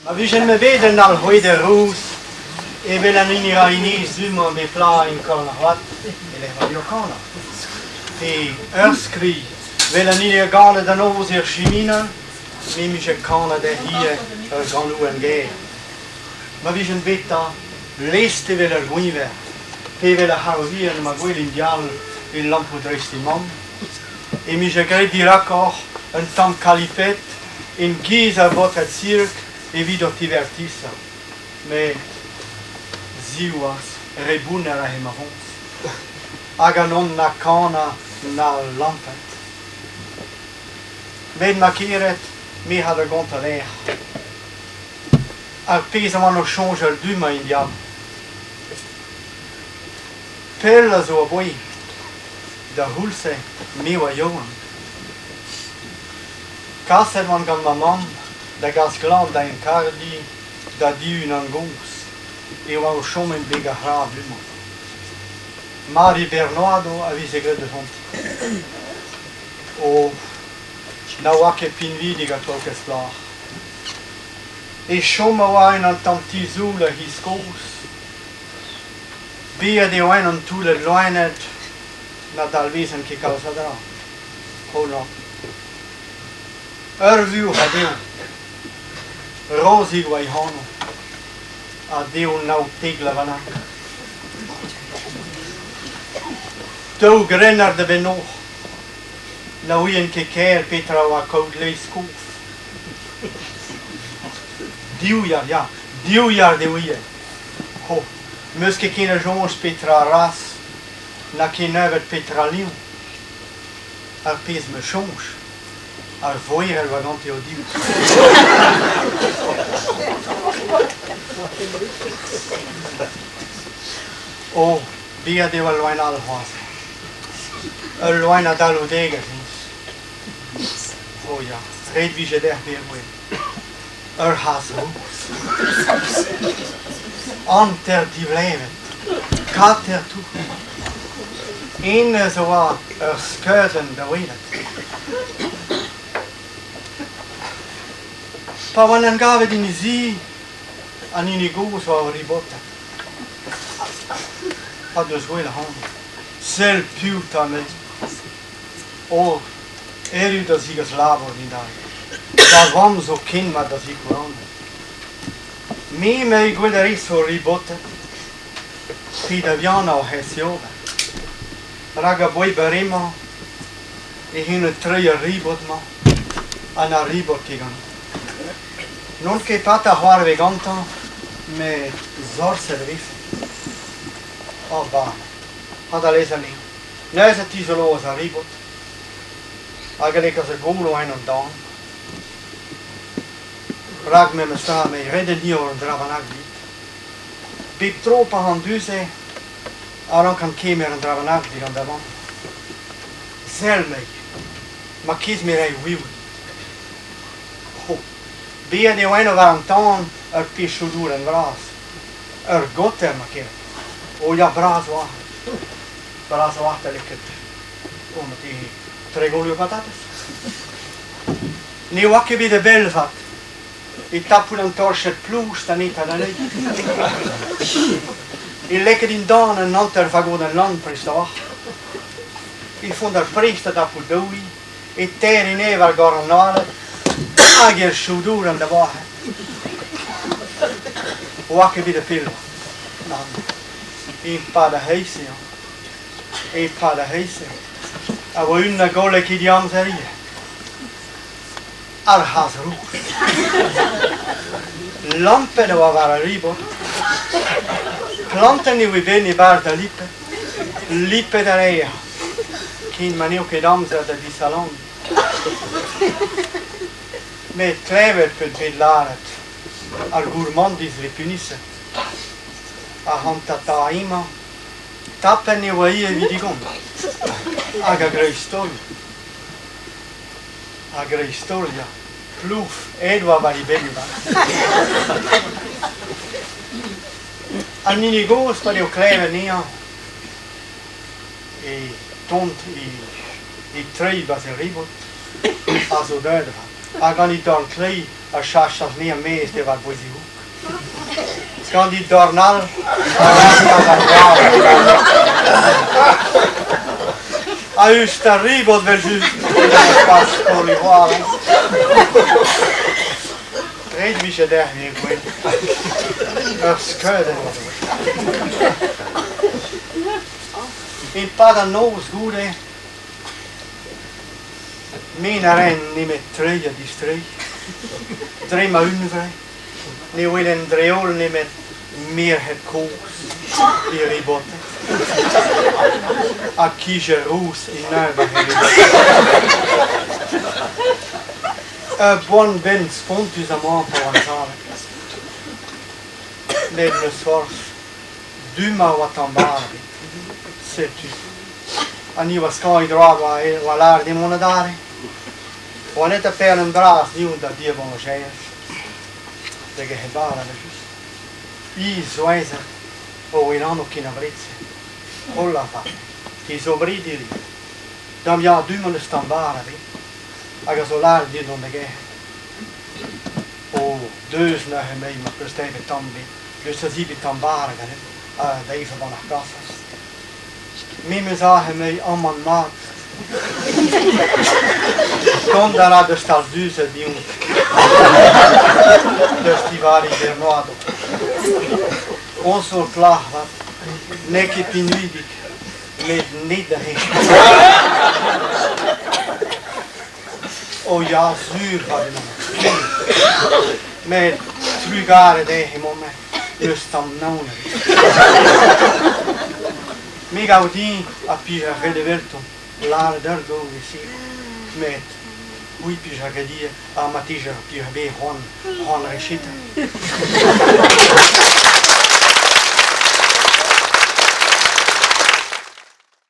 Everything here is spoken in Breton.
Ma vijen-me bet un alc'hweder rous evel an hini 'ra hennezh du-mañ bet plaen korn ar c'hoad e-lec'h ma vi o kanañ. Pe ur skrilh 'vel an hini a gane da noz er chiminal, me 'mije kanet er ivez ur ganoù gaer. Ma vijen bet 'ta lest evel ur gwiñver pe evel ar c'harv vihan ma gwelin dial e lampo dreist he mamm, e 'mije graet dirakoc'h un tamm kaliped en giz ar baotred sirk evit ho tivertisañ. Met siwazh, re bounner eo ma foñs. Hag an on na kanañ na lampat. Met ma keret, me 'c'ha da gontañ lec'h. Ar pezh a oan o soñjal du-mañ en diaoul. Pell a zo aboae. D'ar c'houlz-se me 'oa yaouank. Kaset 'oan gant ma mamm da gas glan da enkardiñ da di unan gozh e oa o chom en beg ar c'hra du-mañ. Mari Bernoado a veze graet deus onti. O, na oa ket pinvidik ar paourkaezh plac'h. E chom a oa en un tamm ti-soul a-giz kozh. Beet eo en un toullad loened na dalvezent ket kalz a dra. Oh nann. Ur vuoc'h ha dezho. Rozik 'oa he anv. Ha dezho nav tegl a vannak. Daou grennard da bennoc'h. Na ouient ket kaer petra a oa kaout laezh kof. Div yar, ya, div yar eo ivez. Ho, 'meus ket ken a soñj petra ras, na kennebeut petra liv. Ar pezh 'meus soñj, ar voerell 'oa gante o-div. Oh, bezañ eo al loen all c'hoazh. Ul loen a dalvoudegezh hennezh. Oh ya, ret 'vije dec'h bezañ gwelet. Ur c'hazh rous. Hanter divlevet, kater tout. Hennezh a oa ur skeudenn da welet. Pa oan en gavet en he zi, an hini gozh oa o ribotat. Pa deus gwell ac'hanon. Sell piv 'ta me. Oh, erru da zegas labour din-dall. Da vamm zo ken mat da sikour anezhañ. Me 'meus gwelet a rez o ribotat, pe da vihanañ oc'h esae ober. Rak aboae beure-mañ e c'hell treiñ ar ribot-mañ ha na ribot ket gantañ. N'on ket petra c'hoarvez gantañ, met sorser e vefe. Oh ba, ha da lez anezhañ. Neuze e tizoloas ar ribot hag e lakaas ar golo en an dan. Rak memes tra me ret eo un dra bennak dit. Bep tro pa ran du-se a rankan kemer un dra bennak digant da vamm. Sell mei, ma kiz me ray wiv dit. Oh, bezañ eo eno war an tan ur pezh chaodourenn vras. Ur goter ma keret. O ya bras 'oa. Bras a-walc'h da lakaat oh ma te 30 lur patatez. Ne oa ket bet a-bell 'vat. E tapout an torched plouz da netra da lein. E lakaet dindan un hanter vagodenn lann prest a-walc'h. E font ar prest da dapout daouli, e terrin ev ar gor an oaled hag er chaodourenn da boazhat. Oa ket bet a-pell. Nann. E-pad ar c'hreiz-se, e-pad ar c'hreiz-se, a oa unan a golle ket e amzer ivez. Ar c'hazh rous. Lampet e oa war ar ribot. Plantet eo e benn e-barzh da lipet. Lipet a reer. Ken ma n'eo ket amzer da disalaniñ. Met klevet 'peus bet lâret ar gourmandiz 'vez puniset. Ac'hanta 'ta emañ, tapet e oa ivez evit e gont. Hag a-greiz-taol, a-greiz-taol ya, plouf, aet oa war e benn 'vat. An hini gozh pa n'eo klevet anezhañ e tont e treiñ 'barzh e ribot a zo deuet 'vat. Ha gant e dorn kleiz. a chachas me er-maez diwar bouez e houg. Gant he dorn all a raskas ar gwaz. A-us d'ar ribot 'vel-just, pas koll e hoal. Ret 'vije dec'h me gwel. Ur skeudenn oa E-pad an noz goude, me na raen nemet treiñ ha distreiñ. Dre ma hunvre, ne welen dre-holl nemet merc'hed kozh e riboted ha kijer rous e neuñv ar Ur boan-benn spontus amañ pa oan savet. Met n'eus forzh, du-mañ a oa tamm mat ebet. Setu. Ha ni oa skañv e droad oa lâret eo mont adarre. Oa net ar perlenn bras diouzh da diavañjer. Da gerc'hat bara evel-just. Hi souezhet o welan o ken abred-se. Holl avat, he zo brediri. Da'm ya du-mañ n'eus tamm bara ebet. Hag a zo lâret din dont da gerc'hat. O, deus neuze 'mei ma 'peus debret tamm ebet. Deus da zebriñ tamm bara ganit ha da evañ gant ar gafe. Me 'meus aze 'mei amann mat. Dont a ra deus tal du-se deomp. Deus Tivali Bernardo. Konsol plac'h 'vat, n'eo ket pinvidik, met ned a rin. O ya, sur 'vat emaon. Met trugarez dezhe emaon-me. N'eus tamm naon ebet. Me 'gav din ha pij ar ret evelton lâret ur gaou e-se. Met c'hwi 'pij ar ret ivez ha ma 'tije ar pij bet c'hoant c'hoant recheta.